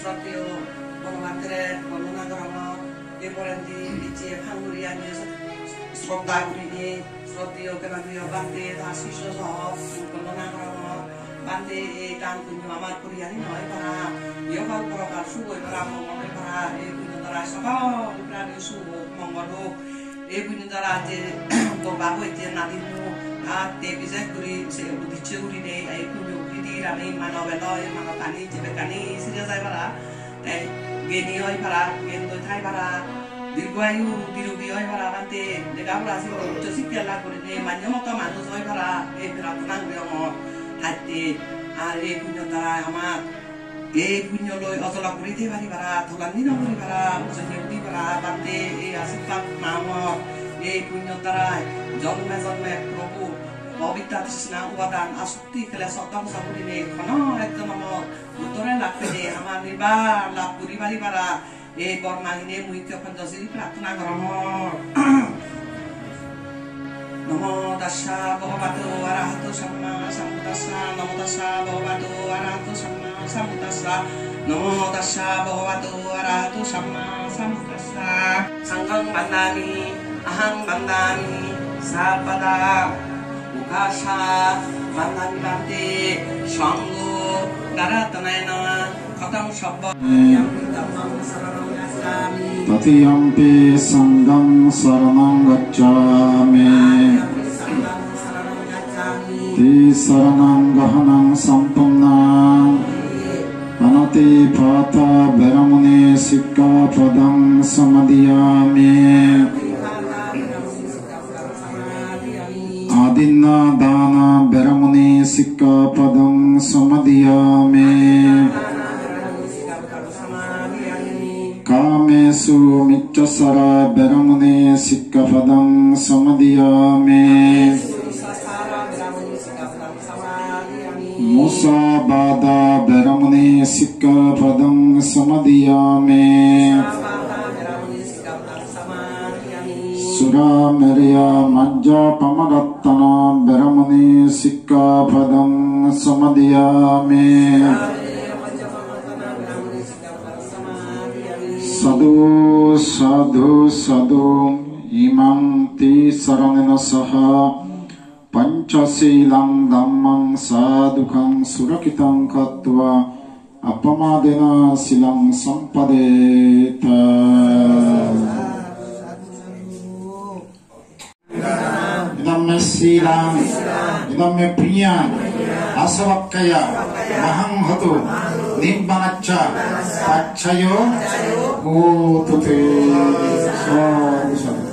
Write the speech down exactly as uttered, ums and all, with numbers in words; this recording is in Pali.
শ্রদ্ধেয় বড় ভান্তেরে বন্দনা গ্রহণ, এ পরেন্তি নিচে ভাঙুরিয়া নিয়ে শ্রদ্ধা করিনি, শ্রদ্ধেয় কেন্দ্রীয় ভান্তে তার শিষ্য সহ বন্দনা গ্রহণ। ভান্তে, এ দান পুণ্য আমার করিয়ানি নয় পারা, ইহকাল পরকাল শুভ হয়ে পারা, মঙ্গল হয়ে পারা, এই পুণ্য দ্বারা সকল প্রাণী শুভ মঙ্গল হোক। এই পুণ্য দ্বারা যে গর্ভাগ হইতে নাদিমু, আর তে বিশেষ করি সে উদ্দেশ্য করি নেই, এই পুণ্য কৃতি রানী মানব এলো, এই মানব আনি যে বেকানি সিরিয়াস হয় পারা, তাই জ্ঞানী হয় পারা, জ্ঞান তো থাই পারা, দীর্ঘায়ু নিরোগী হয় পারা, মানতে লেখাপড়া শিক্ষা উচ্চ শিক্ষা লাভ করে নেই, মান্য মতো মানুষ হয় পারা, এই প্রার্থনা করে আমার হাতে। আর এই পুণ্য দ্বারা আমার এই পুণ্য লই অচলা করিতে পারি পারা, থলানি না করি পারা, উজনে করি পারা, ভান্তে এই আশীর্বাদ নামর এই পুণ্য দ্বারা জন্মে জন্মে প্রভু অবিদ্যা তৃষ্ণা উপাদান আসক্তি ক্লেশ ধ্বংস করি নেই, ক্ষণ এক জন্ম উত্তরে লাভ পেতে আমার নির্বাণ লাভ করি পারি পারা। এই বর মাগিনে মুখ্য পঞ্চশীল প্রার্থনা গ্রহণ। নমো তস্য ভগবতো অরহতো সম্মা সম্বুদ্ধস্য। নমো তস্য ভগবতো অরহতো সম্মা সম্বুদ্ধস্য। নমো তস্য ভগবতো অরহতো সম্মা সম্বুদ্ধস্য। সংঘং বন্দামি, অহং বন্দামি সর্বদা। উকাশা বন্দামি ভান্তে, সংঘ নারাতনায় নমঃ। কতং সব্ব। Tatiyampi saṅghaṃ saraṇaṃ gacchāmi. Tisaraṇaṃ gahanaṃ sampuṇṇaṃ. Ānātipātā veramaṇī sikkhāpadaṃ samādiyāmi. Adinnādānā veramaṇī sikkhāpadaṃ samādiyāmi. Kāmesu micchācārā veramaṇī sikkhāpadaṃ samādiyāmi. Musāvādā veramaṇī sikkhāpadaṃ samādiyāmi. Surāmerayamajjapamādaṭṭhānā veramaṇī sikkhāpadaṃ samādiyāmi. Sādhu, sādhu, sādhu. Imaṃ tisaraṇena saha pañcasīlaṃ dhammaṃ sādhukaṃ surakkhitaṃ katvā appamādena sīlaṃ sampādetha. Idaṃ me sīlaṃ, idaṃ me puññaṃ, āsavakkāya mahaṃ hotu, nibbānassa paccayo hotu te. Sādhu, sādhu.